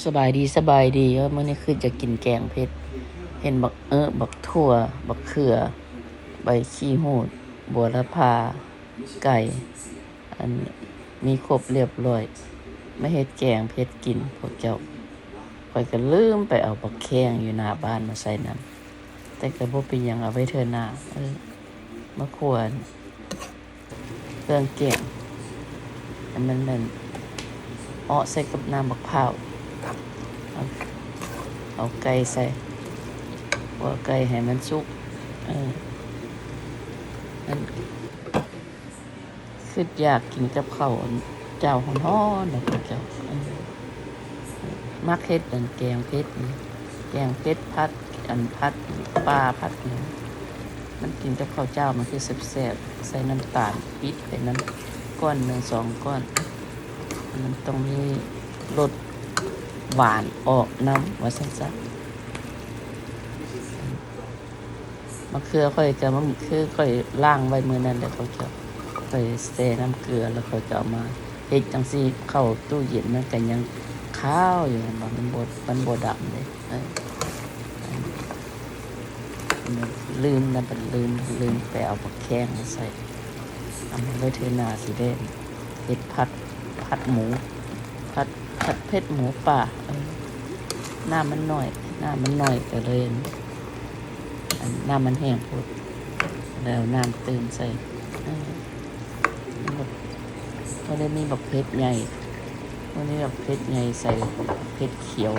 ສະບາຍດີ ສະບາຍດີ. ເອີ ມື້ນີ້ຄືຈະກິນແກງເຜັດ. ເຫັນບັກເອີ ບັກຖົ່ວ ບັກເຂືອ ໃບຂີ້ຫູດ ບົວລະພາ ໄກ່ ອັນ ມີຄົບລຽບລ້ອຍ ມາເຮັດແກງເຜັດກິນພວກເຈົ້າ. ຂ້ອຍກໍລືມໄປເອົາບັກແຂ້ງຢູ່ໜ້າບ້ານມາໃສ່ນຳ ແຕ່ກໍບໍ່ເປັນຫຍັງ ເອົາໄວ້ເທື່ອໜ້າ. ເອີ ມາຂົ້ວ ເຄື່ອງແກງ ໃຫ້ມັນນັ້ນ ເອາະໃສ່ກັບນ້ຳບັກພ້າວ ເອົາ ເອົາໄກ່ໃສ່ ຂົ້ວໄກ່ໃຫ້ມັນສຸກ. ເອີ ມັນຄິດຢາກກິນກັບເຂົ້າເຈົ້າຮ້ອນໆ ນະພວກເຈົ້າ. ເອີ ມັກເຮັດອັນແກງເຜັດນີ້ ແກງເຜັດ ຜັດອັນ ຜັດປາ ຜັດຫຍັງ ມັນກິນກັບເຂົ້າເຈົ້າມັນຄືແຊບໆ ໃສ່ນ້ຳຕານປິດໄປນຳ ກ້ອນໜຶ່ງສອງກ້ອນ. ມັນຕ້ອງມີລົດຫວານອອກນຳ ວ່າຊັ້ນຊະ. ມະເຂືອຂ້ອຍກໍ ມະເຂືອຂ້ອຍລ້າງໄວ້ມື້ນັ້ນແຫຼະ ຂ້ອຍກໍ ຂ້ອຍແຊ່ນ້ຳເກືອ ແລ້ວຂ້ອຍກໍເອົາມາເຮັດຈັ່ງຊີ້ ເຂົ້າຕູ້ເຢັນມັນກໍຍັງຂາວຢູ່ ເຫັນບໍ່? ມັນບໍ່ ມັນບໍ່ດຳເດ້. ເອີ ລືມນະ ບັດລືມ ລືມໄປເອົາບັກແຂ້ງມາໃສ່ ເອົາໄວ້ເທື່ອໜ້າຊິໄດ້ເຮັດຜັດ ຜັດໝູ ຜັດ ຜັດເຜັດໝູປ່າ. ເອີ ນ້ຳມັນໜ້ອຍ ນ້ຳມັນໜ້ອຍກໍເລີຍ ອັນ ນ້ຳມັນແຫ້ງໂພດ ແລ້ວນ້ຳຕື່ມໃສ່. ເອີ ມື້ນີ້ມີບັກເຜັດໃຫຍ່ ມື້ນີ້ບັກເຜັດໃຫຍ່ໃສ່ເຜັດຂຽວ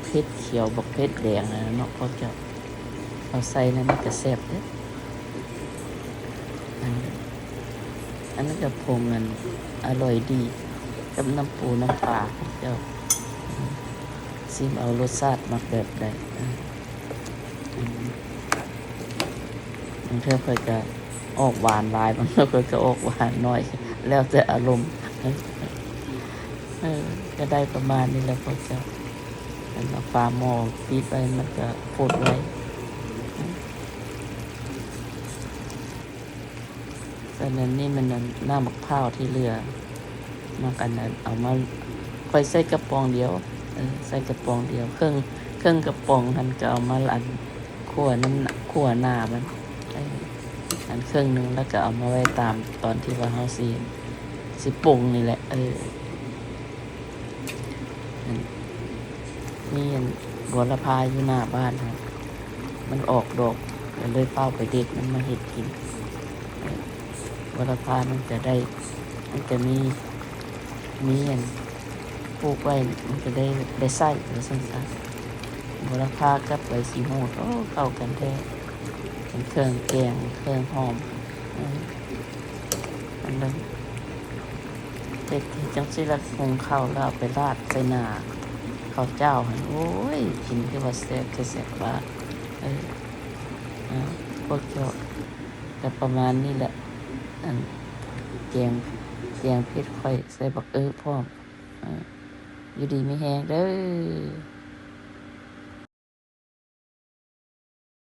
ເຜັດຂຽວ ບັກເຜັດແດງຫັ້ນນະເນາະ ພວກເຈົ້າ ເອົາໃສ່ແລ້ວມັນກະແຊບເດ້. ອັນ ອັນນັ້ນກະຜົງອັນອະລ່ອຍດີກັບນ້ຳປູນ້ຳປາ ພວກເຈົ້າ ຊິມເອົາລົດຊາດມັກແບບໃດ. ອາ ອາ ບາງເທື່ອຂ້ອຍກະອອກຫວານຫຼາຍ ບາງເທື່ອຂ້ອຍກະອອກຫວານໜ້ອຍ ແລ້ວແຕ່ອາລົມ. ເອີ ກະໄດ້ປະມານນີ້ແຫຼະພວກເຈົ້າ. ເອົາຝາໝໍ້ປິດໄວ້ ມັນກະຟົດໄວ. ສ່ວນອັນນີ້ມັນ ອັນ ນ້ຳບັກພ້າວທີ່ເຫຼືອ ມັກອັນນັ້ນເອົາມາ ຂ້ອຍໃສ່ກະປ໋ອງດຽວ ເອີ ໃສ່ກະປ໋ອງດຽວ ເຄິ່ງ ເຄິ່ງກະປ໋ອງຫັ້ນ ກະເອົາມາ ອັນ ຂົ້ວນ້ຳ ຂົ້ວໜ້າມັນ ເອີ ອັນເຄິ່ງໜຶ່ງ ແລ້ວກະເອົາມາໄວ້ຕາມຕອນທີ່ວ່າເຮົາຊິ ຊິປຸງນີ້ແຫຼະ. ເອີ ອັນ ມີອັນບົວລະພາຢູ່ໜ້າບ້ານຫັ້ນ ມັນອອກດອກ ກໍເລີຍຟ້າວໄປເດັດມັນມາເຮັດກິນ. ເອີ ບົວລະພາມັນກະໄດ້ ມັນກະມີ ມີອັນປູກໄວ້ ມັນກະໄດ້ ໄດ້ໃຊ້ ວ່າຊັ້ນຊະ. ບົວລະພາກັບໃບຂີ້ຫູດ ໂອ້ ເຂົ້າກັນແທ້ ເປັນເຄື່ອງແກງ ເຄື່ອງຫອມ. ເອີ ອັນນັ້ນ ເຮັດ ເຮັດຈັ່ງຊີ້ລະ ຫຸງເຂົ້າລະເອົາໄປລາດໃສ່ໜ້າເຂົ້າເຈົ້າຫັ້ນ ໂອ້ຍ ກິນຄືວ່າແຊບແທ້ແຊບວ່າ. ເອີ ອາ ພວກເຈົ້າ ກະປະມານນີ້ແຫຼະ ອັນ ແກງ ແກງເຜັດຂ້ອຍໃສ່ບັກເອີພ້ອມ. ເອີ ຢູ່ດີມີແຮງເດີ້.